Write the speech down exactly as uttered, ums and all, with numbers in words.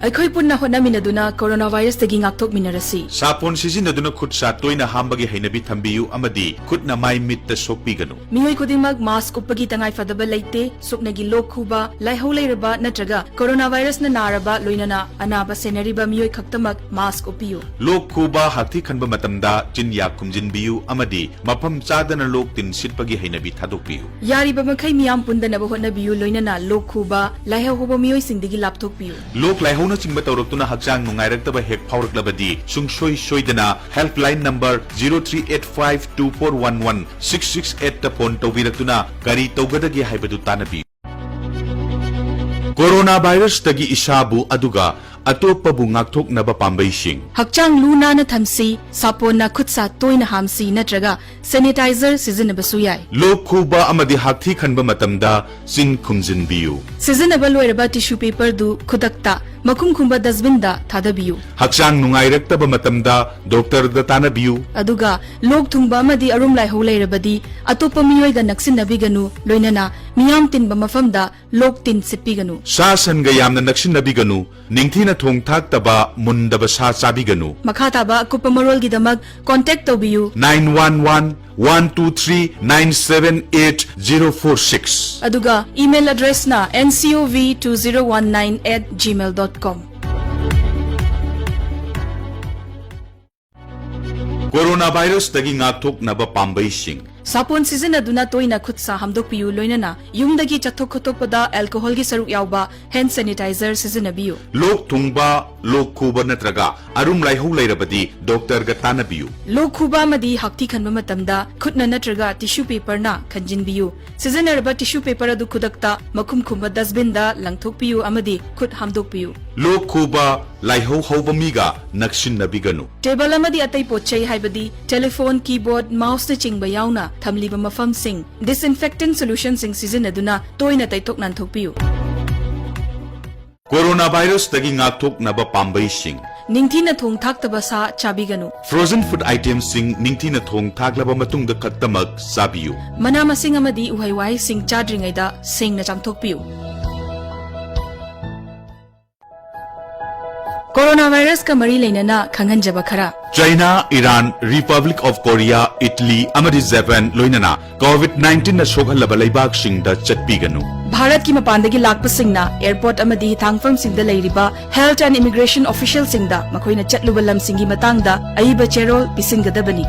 ꯑꯩꯈꯣꯏ ꯄꯨꯟꯅ ꯍꯣꯠꯅꯃꯤꯟꯅꯗꯨꯅ ꯀꯣꯔꯣꯅꯥ ꯚꯥꯏꯔꯁꯇꯒꯤ ꯉꯥꯛꯊꯣꯛꯃꯤꯟꯅꯔꯁꯤ꯫ ꯁꯥꯄꯣꯟ ꯁꯤꯖꯤꯟꯅꯗꯨꯅ ꯈꯨꯠ ꯁꯥ ꯇꯣꯏꯅ ꯍꯥꯝꯕꯒꯤ ꯍꯩꯅꯕꯤ ꯊꯝꯕꯤꯌꯨ ꯑꯃꯗꯤ ꯈꯨꯠꯅ ꯃꯥꯏ ꯃꯤꯠꯇ ꯁꯣꯛꯄꯤꯒꯅꯨ꯫ ꯃꯤꯑꯣꯏ ꯈꯨꯗꯤꯡꯃꯛ ꯃꯥꯁ꯭ꯛ ꯎꯞꯄꯒꯤ ꯇꯉꯥꯏꯐꯗꯕ ꯂꯩꯇꯦ꯫ ꯁꯨꯞꯅꯒꯤ ꯂꯣꯛ ꯈꯨꯕ, ꯂꯥꯏꯍꯧ ꯂꯩꯔꯕ ꯅꯠꯇ꯭ꯔꯒ ꯀꯣꯔꯣꯅꯥ ꯚꯥꯏꯔꯁꯅ ꯅꯥꯔꯕ, ꯂꯣꯏꯅꯅ ꯑꯅꯥꯕ ꯁꯦꯟꯅꯔꯤꯕ ꯃꯤꯑꯣꯏ ꯈꯛꯇꯃꯛ ꯃꯥꯁ꯭ꯛ ꯎꯞꯄꯤꯌꯨ꯫ ꯂꯣꯛ ꯈꯨꯕ, ꯍꯥꯛꯊꯤ ꯈꯟꯕ ꯃꯇꯝꯗ ꯆꯤꯟ ꯌꯥ ꯈꯨꯝꯖꯤꯟꯕꯤꯌꯨ ꯑꯃꯗꯤ ꯃꯐꯝ ꯆꯥꯗꯅ ꯂꯣꯛ ꯇꯤꯟ ꯁꯤꯠꯄꯒꯤ ꯍꯩꯅꯕꯤ ꯊꯥꯗꯣꯛꯄꯤꯌꯨ꯫ ꯌꯥꯔꯤꯕ ꯃꯈꯩ ꯃꯤꯌꯥꯝ ꯄꯨꯟꯗꯅꯕ ꯍꯣꯠꯅꯕꯤꯌꯨ, ꯂꯣꯏꯅꯅ ꯂꯣꯛ ꯈꯨꯕ, ꯂꯥꯏꯍꯧ ꯍꯧꯕ ꯃꯤꯑꯣꯏꯁꯤꯡꯗꯒꯤ ꯂꯥꯞꯊꯣꯛꯄꯤꯌꯨ꯫ ꯂꯣꯛ ꯂꯥꯏꯍꯧꯅꯆꯤꯡꯕ ꯇꯧꯔꯛꯇꯨꯅ ꯍꯛꯆꯥꯡ ꯅꯨꯡꯉꯥꯏꯔꯛꯇꯕ ꯍꯦꯛ ꯐꯥꯎꯔꯛꯂꯕꯗꯤ, ꯁꯨꯡꯁꯣꯏ ꯁꯣꯏꯗꯅ helpline number zero three eight five two four one one six six eight ꯇ ꯐꯣꯟ ꯇꯧꯕꯤꯔꯛꯇꯨꯅ ꯀꯔꯤ ꯇꯧꯒꯗꯒꯦ ꯍꯥꯏꯕꯗꯨ ꯇꯥꯟꯅꯕꯤꯌꯨ꯫ ꯀꯣꯔꯣꯅꯥ ꯚꯥꯏꯔꯁꯇꯒꯤ ꯏꯁꯥꯕꯨ ꯑꯗꯨꯒ ꯑꯇꯣꯞꯄꯕꯨ ꯉꯥꯛꯊꯣꯛꯅꯕ ꯄꯥꯝꯕꯩꯁꯤꯡ꯫ ꯍꯛꯆꯥꯡ ꯂꯨ ꯅꯥꯟꯅ ꯊꯝꯁꯤ, ꯁꯥꯄꯣꯟꯅ ꯈꯨꯠ ꯁꯥ ꯇꯣꯏꯅ ꯍꯥꯝꯁꯤ ꯅꯠꯇ꯭ꯔꯒ ꯁꯦꯅꯤꯇꯥꯏꯖꯔ ꯁꯤꯖꯤꯟꯅꯕꯁꯨ ꯌꯥꯏ꯫ ꯂꯣꯛ ꯈꯨꯕ ꯑꯃꯗꯤ ꯍꯥꯛꯊꯤ ꯈꯟꯕ ꯃꯇꯝꯗ ꯆꯤꯟ ꯈꯨꯝꯖꯤꯟꯕꯤꯌꯨ꯫ ꯁꯤꯖꯤꯟꯅꯕ ꯂꯣꯏꯔꯕ ꯇꯤꯁꯨ ꯄꯦꯄꯔꯗꯨ ꯈꯨꯗꯛꯇ ꯃꯈꯨꯝ ꯈꯨꯝꯕ ꯗꯁꯕꯤꯟꯗ ꯊꯥꯗꯕꯤꯌꯨ꯫ ꯍꯛꯆꯥꯡ ꯅꯨꯡꯉꯥꯏꯔꯛꯇꯕ ꯃꯇꯝꯗ ꯗꯣꯛꯇꯔꯗ ꯇꯥꯟꯅꯕꯤꯌꯨ꯫ ꯑꯗꯨꯒ ꯂꯣꯛ ꯊꯨꯡꯕ ꯑꯃꯗꯤ ꯑꯔꯨꯝ ꯂꯥꯏꯍꯧ ꯂꯩꯔꯕꯗꯤ ꯑꯇꯣꯞꯄ ꯃꯤꯑꯣꯏꯒ ꯅꯛꯁꯤꯟꯅꯕꯤꯒꯅꯨ, ꯂꯣꯏꯅꯅ ꯃꯤꯌꯥꯝ ꯇꯤꯟꯕ ꯃꯐꯝꯗ ꯂꯣꯛ ꯇꯤꯟ ꯁꯤꯠꯄꯤꯒꯅꯨ꯫ ꯁꯥ ꯁꯟꯒ ꯌꯥꯝꯅ ꯅꯛꯁꯤꯟꯅꯕꯤꯒꯅꯨ꯫ ꯅꯤꯡꯊꯤꯅ ꯊꯣꯡ ꯊꯥꯛꯇꯕ, ꯃꯨꯟꯗꯕ ꯁꯥ ꯆꯥꯕꯤꯒꯅꯨ꯫ ꯃꯈꯥ ꯇꯥꯕ ꯑꯀꯨꯞꯄ ꯃꯔꯣꯜꯒꯤꯗꯃꯛ contact ꯇꯧꯕꯤꯌꯨ꯫ Nine one one one two three nine seven eight zero four six꯫ ꯑꯗꯨꯒ email addressꯅ N C O V two zero one nine at gmail dot com꯫ Corona ꯚꯥꯏꯔꯁꯇꯒꯤ ꯉꯥꯛꯊꯣꯛꯅꯕ ꯄꯥꯝꯕꯩꯁꯤꯡ꯫ ꯁꯥꯄꯣꯟ ꯁꯤꯖꯤꯟꯅꯗꯨꯅ ꯇꯣꯏꯅ ꯈꯨꯠ ꯁꯥ ꯍꯥꯝꯗꯣꯛꯄꯤꯌꯨ, ꯂꯣꯏꯅꯅ ꯌꯨꯝꯗꯒꯤ ꯆꯠꯊꯣꯛ ꯈꯣꯠꯇꯣꯛꯄꯗ alcoholꯒꯤ ꯁꯔꯨꯛ ꯌꯥꯎꯕ hand sanitizer ꯁꯤꯖꯤꯟꯅꯕꯤꯌꯨ꯫ ꯂꯣꯛ ꯊꯨꯡꯕ, ꯂꯣꯛ ꯈꯨꯕ ꯅꯠꯇ꯭ꯔꯒ ꯑꯔꯨꯝ ꯂꯥꯏꯍꯧ ꯂꯩꯔꯕꯗꯤ ꯗꯣꯛꯇꯔꯒ ꯇꯥꯟꯅꯕꯤꯌꯨ꯫ ꯂꯣꯛ ꯈꯨꯕ ꯑꯃꯗꯤ ꯍꯥꯛꯊꯤ ꯈꯟꯕ ꯃꯇꯝꯗ ꯈꯨꯠꯅ ꯅꯠꯇ꯭ꯔꯒ ꯇꯤꯁꯨ ꯄꯦꯄꯔꯅ ꯈꯟꯖꯤꯟꯕꯤꯌꯨ꯫ ꯁꯤꯖꯤꯟꯅꯔꯕ ꯇꯤꯁꯨ ꯄꯦꯄꯔ ꯑꯗꯨ ꯈꯨꯗꯛꯇ ꯃꯈꯨꯝ ꯈꯨꯝꯕ ꯗꯁꯕꯤꯟꯗ ꯂꯪꯊꯣꯛꯄꯤꯌꯨ ꯑꯃꯗꯤ ꯈꯨꯠ ꯍꯥꯝꯗꯣꯛꯄꯤꯌꯨ꯫ ꯂꯣꯛ ꯈꯨꯕ, ꯂꯥꯏꯍꯧ ꯍꯧꯕ ꯃꯤꯒ ꯅꯛꯁꯤꯟꯅꯕꯤꯒꯅꯨ꯫ ꯇꯦꯕꯜ ꯑꯃꯗꯤ ꯑꯇꯩ ꯄꯣꯠ ꯆꯩ, ꯍꯥꯏꯕꯗꯤ ꯇꯦꯂꯤꯐꯣꯟ, ꯀꯤꯕꯣꯔꯗ, ꯃꯥꯎꯁꯅꯆꯤꯡꯕ ꯌꯥꯎꯅ ꯊꯝꯂꯤꯕ ꯃꯐꯝꯁꯤꯡ disinfectant solutionꯁꯤꯡ ꯁꯤꯖꯤꯟꯅꯗꯨꯅ ꯇꯣꯏꯅ ꯇꯩꯊꯣꯛ ꯅꯥꯟꯊꯣꯛꯄꯤꯌꯨ꯫ ꯀꯣꯔꯣꯅꯥ ꯚꯥꯏꯔꯁꯇꯒꯤ ꯉꯥꯛꯊꯣꯛꯅꯕ ꯄꯥꯝꯕꯩꯁꯤꯡ꯫ ꯅꯤꯡꯊꯤꯅ ꯊꯣꯡ ꯊꯥꯛꯇꯕ ꯁꯥ ꯆꯥꯕꯤꯒꯅꯨ꯫ Frozen food itemꯁꯤꯡ ꯅꯤꯡꯊꯤꯅ ꯊꯣꯡ ꯊꯥꯛꯂꯕ ꯃꯇꯨꯡꯗ ꯈꯛꯇꯃꯛ ꯆꯥꯕꯤꯌꯨ꯫ ꯃꯅꯥ ꯃꯁꯤꯡ ꯑꯃꯗꯤ ꯎꯍꯩ ꯋꯥꯍꯩꯁꯤꯡ ꯆꯥꯗ꯭ꯔꯤꯉꯩꯗ ꯁꯦꯡꯅ ꯆꯥꯝꯊꯣꯛꯄꯤꯌꯨ꯫ ꯀꯣꯔꯣꯅꯥ ꯚꯥꯏꯔꯁꯀ ꯃꯔꯤ ꯂꯩꯅꯅ ꯈꯪꯍꯟꯖꯕ ꯈꯔ꯫ China, Iran, republic of Korea, Italy ꯑꯃꯗꯤ ꯖꯄꯥꯟ ꯂꯣꯏꯅꯅ ꯀꯣꯚꯤꯗ ꯅꯥꯏꯟꯇꯤꯟꯅ ꯁꯣꯛꯍꯜꯂꯕ ꯂꯩꯕꯥꯛꯁꯤꯡꯗ ꯆꯠꯄꯤꯒꯅꯨ꯫ ꯚꯥꯔꯠꯀꯤ ꯃꯄꯥꯟꯗꯒꯤ ꯂꯥꯛꯄꯁꯤꯡꯅ ꯑꯦꯌꯔꯄꯣꯔꯠ ꯑꯃꯗꯤ ꯍꯤꯊꯥꯡꯐꯝꯁꯤꯡꯗ ꯂꯩꯔꯤꯕ health and immigration officialꯁꯤꯡꯗ ꯃꯈꯣꯏꯅ ꯆꯠꯂꯨꯕ ꯂꯝꯁꯤꯡꯒꯤ ꯃꯇꯥꯡꯗ ꯑꯏꯕ ꯆꯦꯔꯣꯜ ꯄꯤꯁꯤꯟꯒꯗꯕꯅꯤ꯫